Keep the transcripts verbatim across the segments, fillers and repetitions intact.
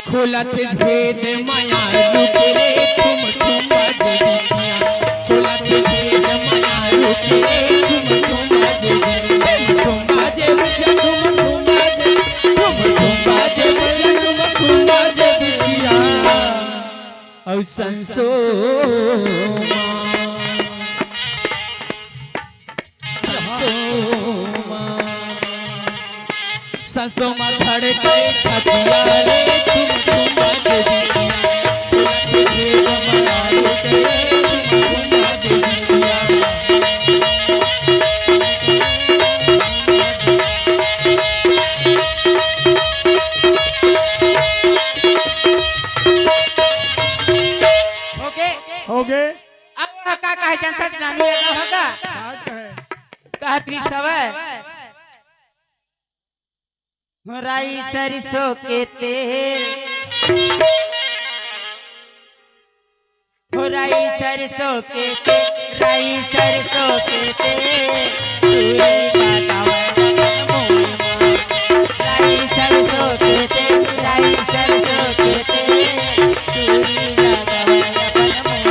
खोलत भेद मयारू के रे, ठुम ठुम बाजे बिछिया। खोलत भेद मयारू के रे, ठुम ठुम बाजे बिछिया। ठुम ठुम बाजे बिछिया, ठुम ठुम बाजे, ठुम ठुम बाजे बिछिया, ठुम ठुम बाजे बिछिया। अउ संसो संसोमा, संसोमा धड़के छतिया रे, ठुम ठुम बाजे बिछिया। ओके। ओके। अब वह का कहे जनता जनानी यादव होगा? का कहे? कहत रही सवय, हो राई सरसों के तेल, हो राई सरसों के तेल, राई सरसों के तेल, तू ही बतावा मोर राई सरसों के तेल, राई सरसों के तेल, तू ही बतावा अपन मोर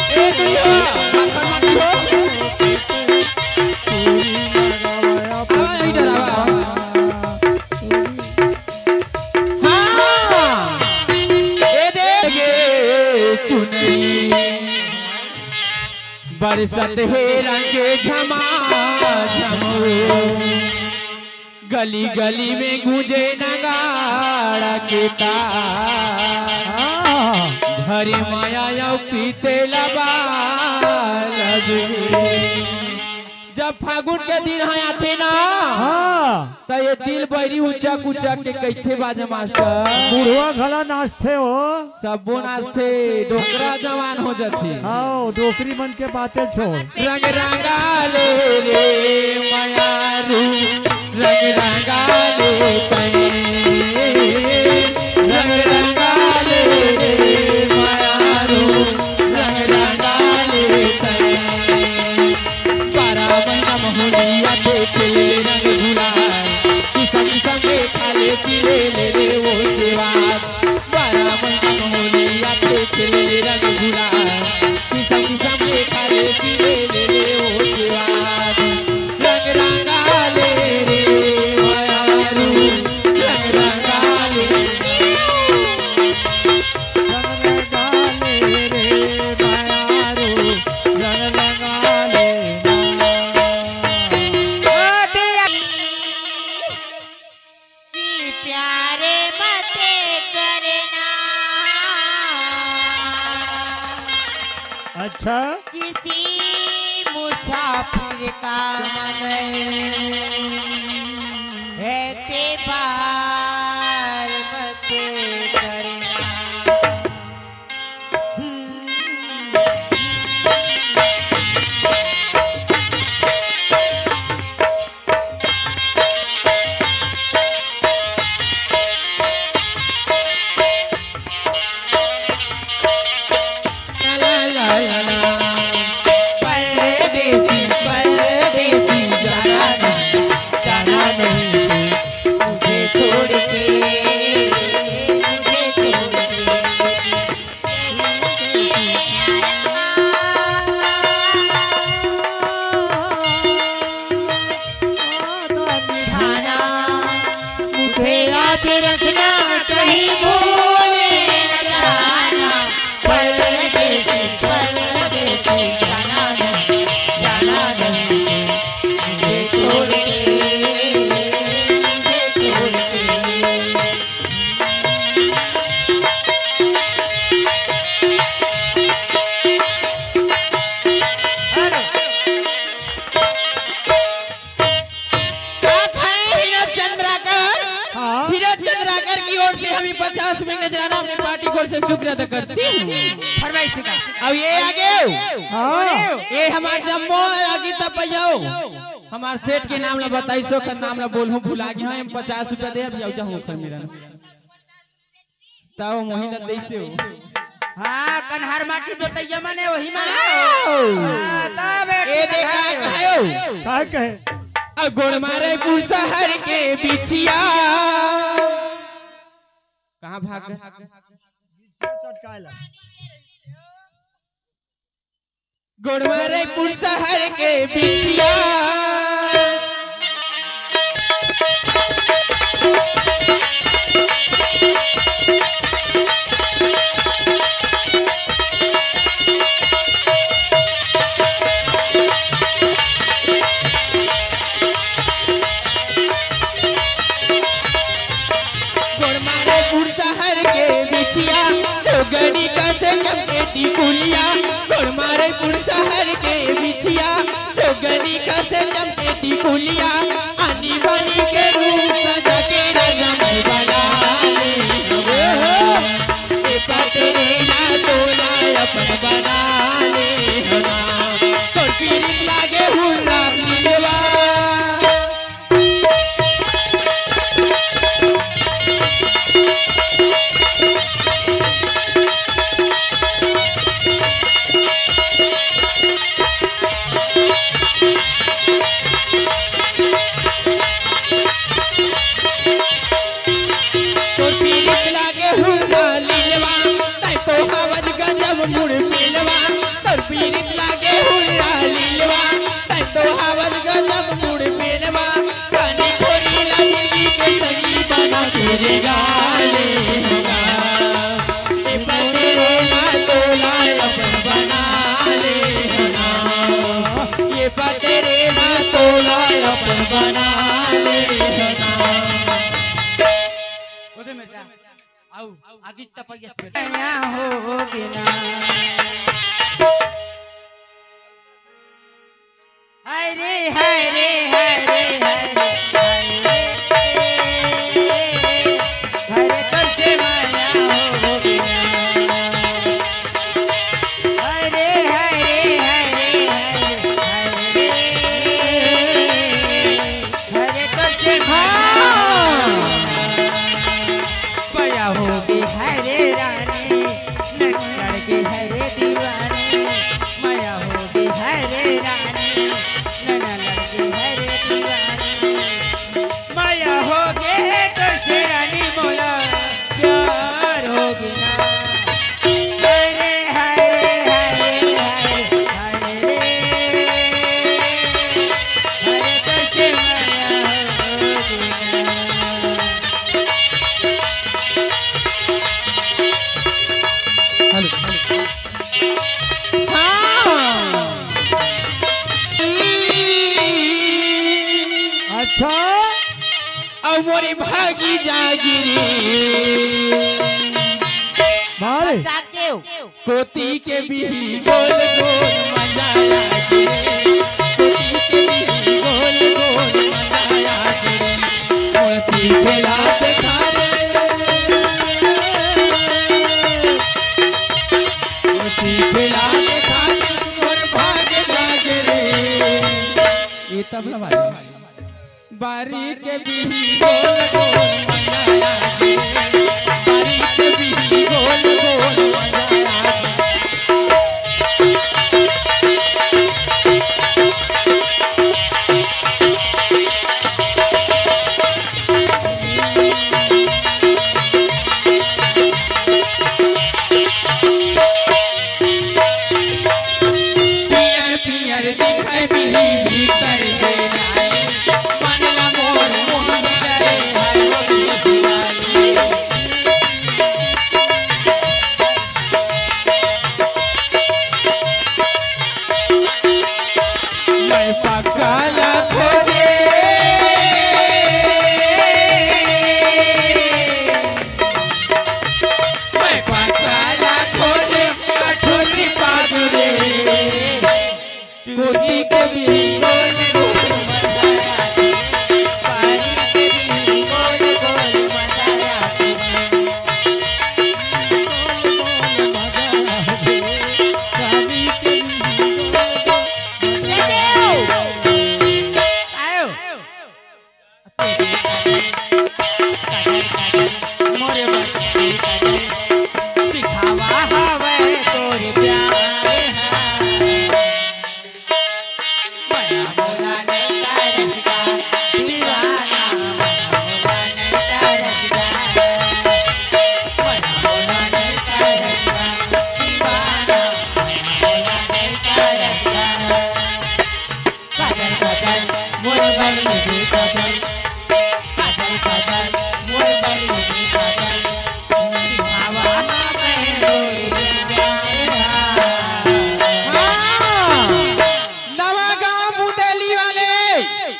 ए भैया, माखन माटी हो। आवा, इधर आवा। हाँ, ए देख गे चुनरी, बरसत हे रंग झमा झमो। गली गली में गूंजे नगाड़ा के तार। हाँ। भरे माया अउ पीते लबालब। जब फागुन के दिन ह आथे ना, हाँ। त ये दिल बैरी उचक उचक के कहिथे बाजा मास्टर। बुढ़वा घला नाचथे हो। सब्बो नाचथे, डोकरा जवान हो जथे। आओ, डोकरी मन के बातें छोड़। रंग रंगाले रे मयारू, रंग रंगाले तैं। रंग रंगाले रे मयारू, रंग रंगाले तैं। बारह महीना में होलिया देख ले रंग गुलाल, किसम किसम के खा ले पी ले, ले ले वो सेवा। बारह महीना में होलिया देख ले रंग गुलाल, किसम किसम के खा ले पी ले, ले ले वो सेवा। रंग रंगाले रे मयारू, रंग रंगाले। रंग रंगाले रे मयारू, रंग रंगाले ना। ओ दिया। कि प्यारे मते करना। अच्छा। किसी मुसाफिर का मगर है ते बार मते करना। परदेसी, परदेसी, जाना नहीं, जाना नहीं मुझे छोड़ के, मुझे छोड़ के। मुझे याद रखना, कहीं भूल न जाना। परदेसी, परदेसी, जाना नहीं, जाना नहीं मुझे छोड़ के, मुझे छोड़ के। हेलो। आप हैं हीरो चंद्राकर? हाँ। हीरो चंद्राकर की ओर से हम ये पचास में नजराना अपनी पार्टी की ओर से शुक्रिया अदा करती हूँ। फरमाइश का। अब ये आगे हो। हाँ। ये हमार जम्मो आगे तब आयो। हमार सेठ के नाम ला बताई सो, ओकर नाम ला बोलहूँ, भुला गया हूँ। हम पचास रुपया दे, अब जाओ, जाओ, ओकर मेरा ना। ताओ मोही ला देइसे हो। हाँ, कन्हार माटी जोतैया माने वही माने। आओ। हाँ, तब ए ए देखा, कहायो। का कहे? अब गोड़ मारे पुर शहर के बिछिया। कहाँ भाग गए? चटकाए ला। गोड़ मारे पुर शहर के बिछिया। गोड़ मारे पुर शहर के बिछिया, जोगनी कस जम के टिकुलिया। गोड़ मारे पुर शहर के बिछिया, जोगनी कस जम के टिकुलिया। आनी बानी के रूप सजा के राजा मैं बना ले हवा। ए पतरे ना तोला अपन बना ले हवा। तोर पीरित लागे हुर्रा मिलवा। तोर पीरित लागे हुर्रा लीलवा, तै तो हवस गजब मुड़ मिलवा। तोर पीरित लागे हुर्रा लीलवा, तै तो हवस गजब मुड़ मिलवा। पानी खोरी ला जिंदगी के संगी बना के रे जाने हवा। ए पतरे ना तोला अपन बना ले हवा। ए पतरे ना तोला अपन बना ले हवा। ओदे में जा। आऊ, आगी टपक गया। नया होगे ना। हाय रे, हाय रे, हाय रे, हाय रे, हाय रे। हाय रे, कैसे माया होगे ना। हाय रे, हाय रे, हाय रे, हाय रे, हाय रे। हरे तो से हाँ। माया होगी हरे रानी, नैन लड़के हरे दीवानी। माया होगी हरे रानी, नैन लड़के हरे दीवानी। माया होगे तो से रानी मोला प्यार होगे ना। हरे, हरे, हरे, हरे, हरे रे। हरे करके माया हो गया। Hello, hello. हाँ। अच्छा। अब मोरी भागी जागी रे। मारे। जाके हो। कोती के बिही गोल गोल मजा आगे। कोती के बिही गोल गोल मजा आगे। मोती खेला देखा रे। मोती खेला देखा रे। मोर भाग जागे रे। ये तबला वाला। बारी के बिही गोल गोल मजा आगे। बारी के बिही गोल गोल मजा आगे। पियर पियर दिखै बिही भीतर के नाई, मन ला मोर मोह करे है वो भी दीवानी। मैं पक्का ला खोजे। मैं पक्का ला खोजे, कठोरी पागुरे। टूटी के भी गोल गोल मजा आती, पानी के भी गोल गोल मजा आती।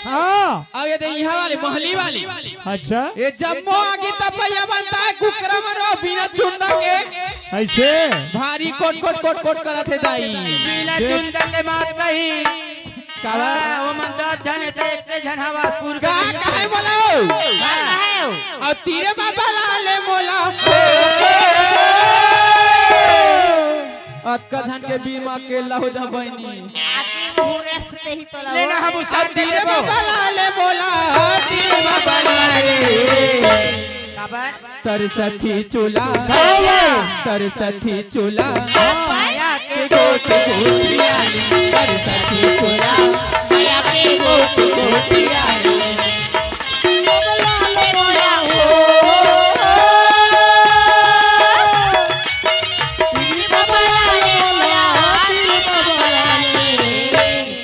हाँ। अउ ये दे इहाँ वाली, महली वाली। अच्छा। ये जम्मो आगी तपइया बनता है, कुकरा मन रो बिना चुंदा के। ऐसे? भारी कोट, कोट, कोट, कोट करत हे दाई। बिना देख। चुंदा के मात नहीं। काबर? हाँ, वो मन दस झन हे, त एक झन हवा पूर का कर कहे बोलो? हाँ। अउ तीरे बाबा ला ले मोला। अतका झन के बीमा के लहो जा बहिनी। आगे मुहूर्त से ही तो ले ना, हम उतार अउ तीरे बाबा ला ले मोला, तीरे बाबा ला ले। काबर? तरसथी चूल्हा, तरसथी चूल्हा, माया के गोठ गोठिया रे, तरसथी चूल्हा, माया के गोठ गोठिया रे।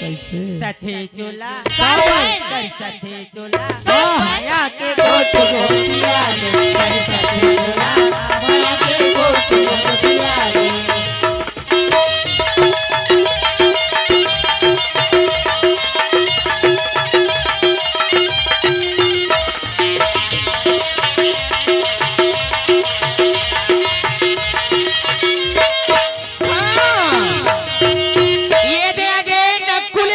कैसे? सथी चूल्हा, काबर? तरसथी चूल्हा, हाँ। माया के गोठ गोठिया रे, माया के गोठ गोठिया रे। हाँ। ये दे आगे नकुल।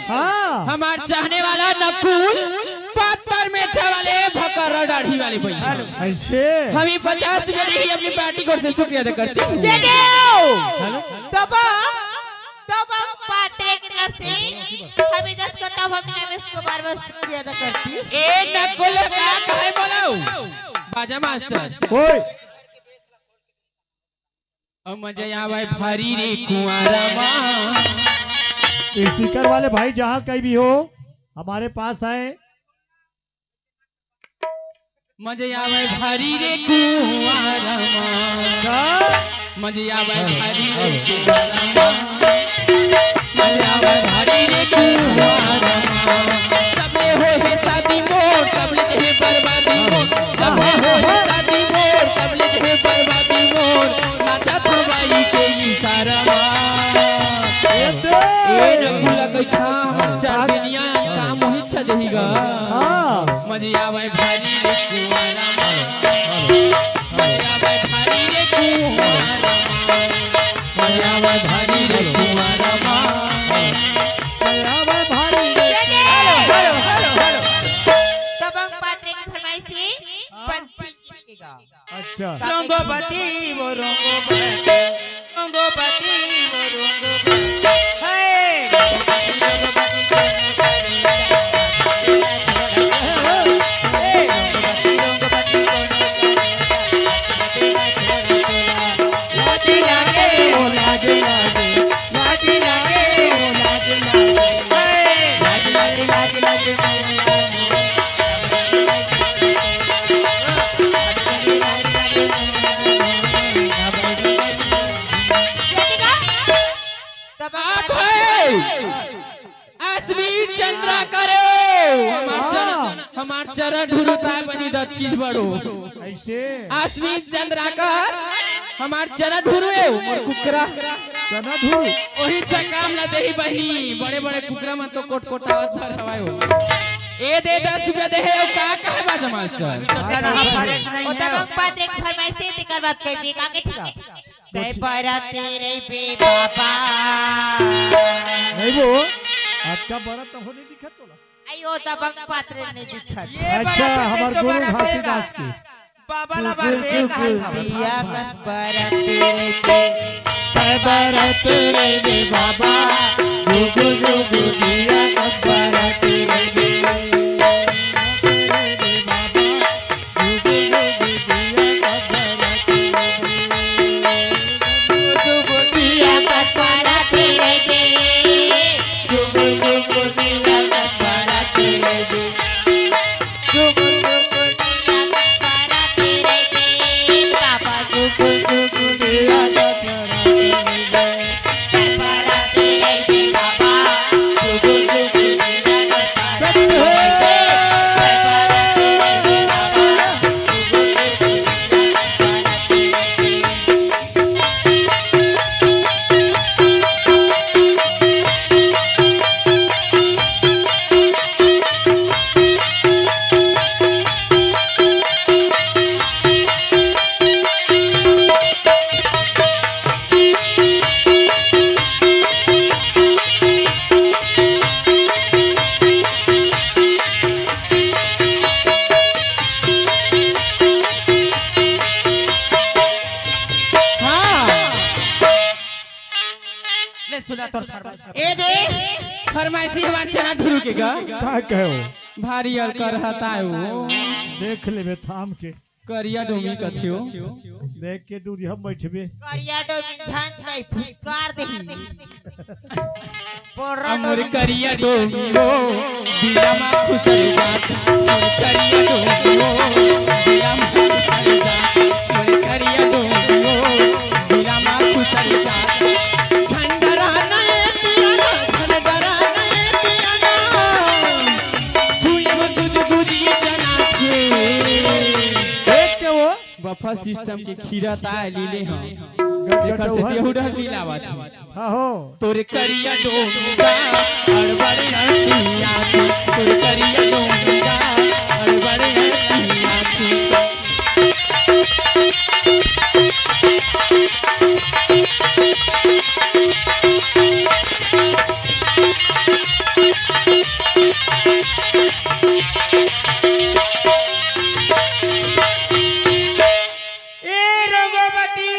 हाँ। हमार चाहने वाला नकुल, पत्थर में छा वाले भकर दाढ़ी वाले भैया। ऐसे? हम ही पचास में नहीं अपनी पार्टी को से शुक्रिया अदा करते हैं। ये देव। हेलो। तब, तब हम पात्रे की तरफ से हम दस को तब हम रमेश को बार बार शुक्रिया अदा करती हूँ। ए नकुल का कहे बोलो? बाजा मास्टर। ओए। अब मजा आवे भारी रे कुंवारा मा। स्पीकर वाले भाई जहाँ कहीं भी हो, हमारे पास आए। मजा आवे भारी रे कुंवारा मा। अच्छा। मजा आवे भारी रे कुंवारा मा। मजा आवे भारी रे कुंवारा मा। सबले हो हे शादी मोर, सबले हे बर्बादी मोर। सबले हो हे शादी मोर, सबले हे बर्बादी मोर। नाचत हवाई के इशारा मा। ए नकुल कहिथा, हमर चार दिनिया काम होही छा देही गा। हाँ। मजा आवे भारी रे कुंवारा मा। मजा आवे भारी रे कुंवारा मा। मजा आवे भारी रे कुंवारा मा। मजा आवे भारी रे। Hello, hello, hello, hello. दबंग पात्रे की फरमाइश थी, हाँ। पंथी गीत के गाओ। अच्छा। रंगोपति वो रंगोपति, रंगोपति वो रंगोपति। हे! आप है अश्विन चंद्राकर हो, हमार चना, हाँ। हमार चना ढुरुता है बनी दत की बड़ो। ऐसे? अश्विन चंद्राकर, हमार चना ढुरुए हो, मोर कुकरा। चना ढुरु? वही छा काम ना देही बहिनी, बड़े बड़े कुकरा मन तो कोट कोट आवत भर हवाए हो। ए दे दस रुपया दे हे, का कहे बाजा मास्टर? अभी तो तेरा हाथ भरे नहीं ओ है। दबंग पात्रे की फरमाइश है, तेकर बाद कहीं भी का के ठीक है। तय बरत रहिबे बाबा। नहीं वो, आज का बरत तो हो नहीं दिखत तोला। अयो, दबंग पात्रे नहीं दिखत। ये अच्छा, बरत हमार तो गुरु बरत घासीदास रहेगा। की। बाबा ला बार टुकुर टुकुर दिया कस बरत रहिबे। तय बरत रहिबे बाबा, जुगु जुगु दिया कस बरत रहिबे। फरमाइशी हमार चना ढुरू के गा। का कहो? भारी अलकर हतायो। देख लेबे थाम के। करिया डोमी कथियो। देख के दूरिया बैठबे। करिया डोमी झन कई फुसकार देही। बोर्रा अब मोर डोमी। करिया डोमी हो, बिलमा खुसर जात। मोर करिया डोमी हो, बिलमा खुसर जात। मोर करिया डोमी हो, बिलमा खुसर जात। झंडरा नए पियाना, झंडरा नए पियाना। छुई गुज गुज जना के। देख के वो। बफर सिस्टम के खीरा ताय लीले हम। गट गट एकर से उहर। तेहू डहर लीला आवत हे। हाँ हो। तोरे करिया डोंगा, अड़बड़ अखिया के। तोरे करिया डोंगा, अड़बड़ अखिया के। ए रघुपति।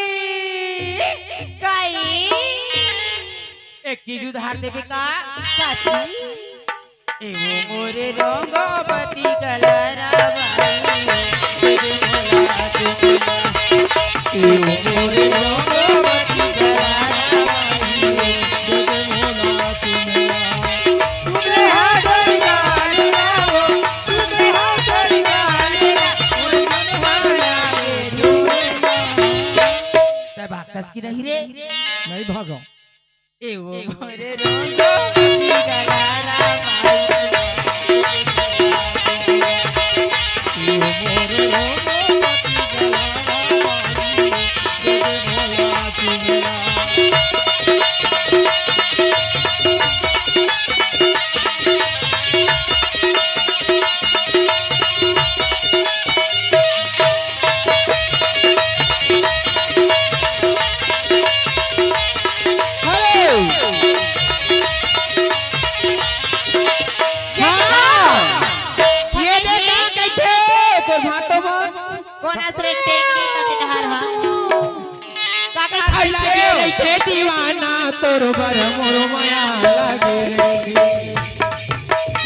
काई? एक चीज उधार देबे का? काची? ए वो मोरे रंगवती कलरा बाई, ए वो मोरे रंगवती कलरा बाई, तुमरे हाथ गाले रावो, तुमरे हाथ गाले रावो, मन हमारा ये जोड़ना। तब आकाश की नहीं रे। नहीं भागो। ए वो मोरे रंगो गलारा माई। ए वो मोरे रंगो गलारा माई। जय जय भोला दुनिया। हेलो। हाँ। ये दे का कहिथे तोर भांटो म? कोन असरे टेंगी का किधर हा? का कहिथे? लगे रहिथे दीवाना तोर बर मोर मया लगे रहिथे।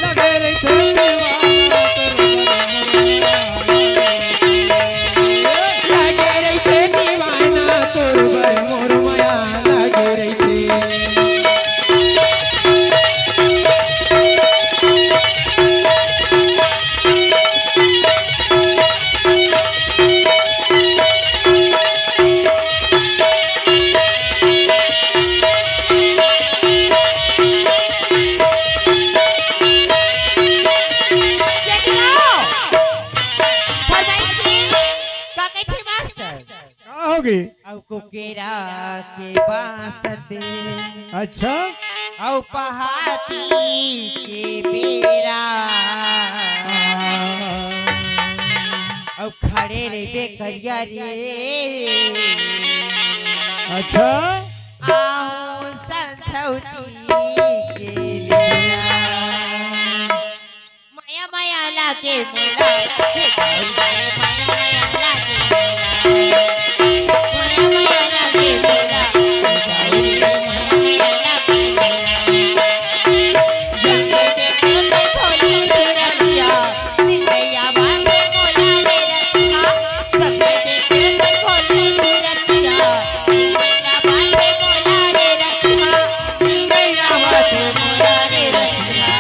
लगे रहिथे दीवाना तोर बर मोर मया लगे रहिथे। लगे रहिथे दीवाना तोर बर मोर मया लगे रहिथे। का कहिथे मास्टर? का होगे? अउ कुकेरा के बांस दे। अच्छा। अउ पहाती के बेरा। अउ खड़े रहिबे करिया रे। अच्छा। आहू संझौती के बेरा। मया मया लागे मोला, हे दाऊ रे, मया मया लागे मोला। मया मया लागे मोला, हे दाऊ रे, मया मया लागे मोला। जब देखे तो भोली सूरतिया, सिंगैया बांधे मोला रे रतिहा। जब देखे तो भोली सूरतिया, सिंगैया बांधे मोला रे रतिहा। सिंगैया बांधे मोला रे रतिहा।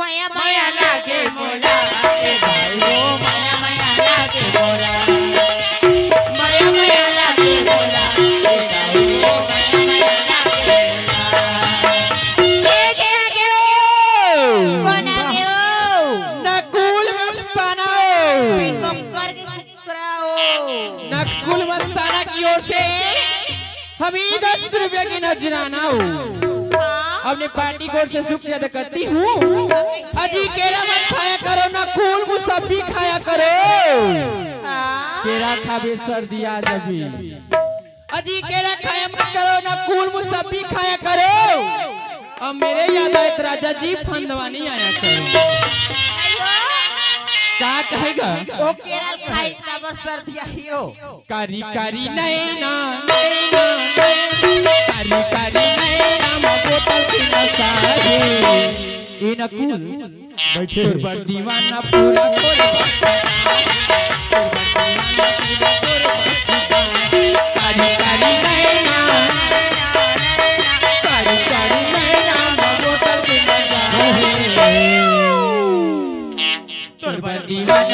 मया मया लागे मोला, ए भाई हो, मया मया लागे मोला। मया मया लागे मोला, ए भाई हो, मया मया लागे मोला। ए, के आगे हो? कोन आगे हो? नकुल मस्ताना हो। कोकर के कुकरा हो। नकुल मस्ताना की ओर से हम ही दस रुपया की नजराना हो। हाँ। अपने पार्टी की ओर से शुक्रिया अदा करती हूँ। अजी केरा मत खाया करो, नकुल मुसब्बी खाया करो। हाँ। केरा खाबे सर्दी आ जाबे। अजी केरा खाया मत करो, नकुल मुसब्बी खाया करो। अब मेरे याद आए तो राजा जी फंदवानी आया करो। का कहेगा? वो केरल खाई तब सर्दी आई हो। कारी कारी नैना, नैना, नैना, कारी कारी नैना म बोतल के नशा हे। ए नकुल, बैठे तोर हे। बर दीवाना पूरा तोर बर। कारी कारी नैना, कारी कारी नैना म बोतल के नशा हे। तोर बर दीवाना